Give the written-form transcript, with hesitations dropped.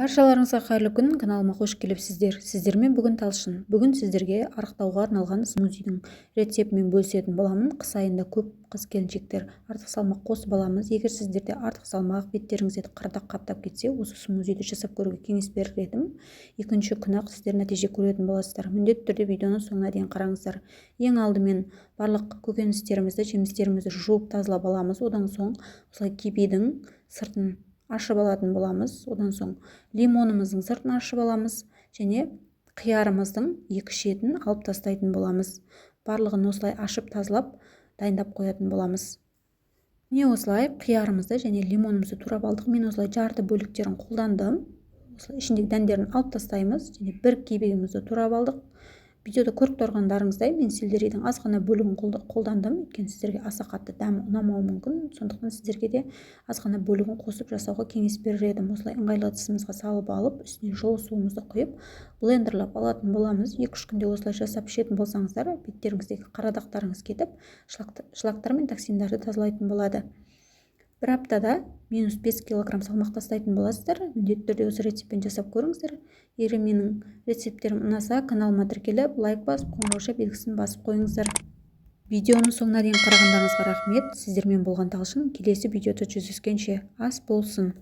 Баршаларыңызға қайырлы күн! Каналыма қош келіпсіздер! Сіздермен бүгін Талшын. Бүгін сіздерге арықтауға арналған смузидің рецептімен бөлісетін боламын. Қыс айында көп қыз-келіншектер артық салмақ қосып аламыз. Егер сіздерде артық салмақ, беттеріңізде қара дақ қаптап кетсе, осы смузиді жасап көруге кеңес берер едім. Екінші күні-ақ сіздер нәтиже көретін боласыздар. Міндетті түрде видеоны соңына дейін қараңыздар. Ең алдымен барлық көкөністерімізді, жемістерімізді жуып, тазалап аламыз. Одан соң осылай кивидің сыртын ашып алатын боламыз. Одан соң лимонымыздың сыртын ашып аламыз және қиярымыздың екі шетін алып тастайтын боламыз. Барлығын осылай ашып, тазалап, дайындап қоятын боламыз. Міне, осылай қиярымызды және лимонымызды турап алдық. Мен осылай жарты бөліктерін қолдандым. Осылай ішіндегі дәндерін алып тастаймыз және бір кивиімізді турап алдық. Видеода көріп тұрғандарыңыздай, мен сельдерейдің аз ғана бөлігін қолдандым, өйткені сіздерге аса қатты дәмі ұнамауы мүмкін. Сондықтан сіздерге де аз ғана бөлігін қосып жасауға кеңес берер едім. Осылай ыңғайлы ыдысымызға салып алып, үстіне жылы суымызды құйып, блендерлап алатын боламыз. 2-3 күнде осылай жасап ішетін болсаңыздар, беттеріңіздегі қара дақтарыңыз кетіп, шлактар мен токсиндарды тазалайтын болады. Бір аптада минус 5 килограмм салмақ тастайтын боласыздар. Міндетті түрде осы рецептпен жасап көріңіздер. Егер менің рецепттерім ұнаса, каналыма тіркеліп, лайк басып, қоңырауша белгісін басып қойыңыздар. Видеоның соңына дейін қарағандарыңызға рахмет! Сіздермен болған Талшын. Келесі видеода жүздескенше, ас болсын!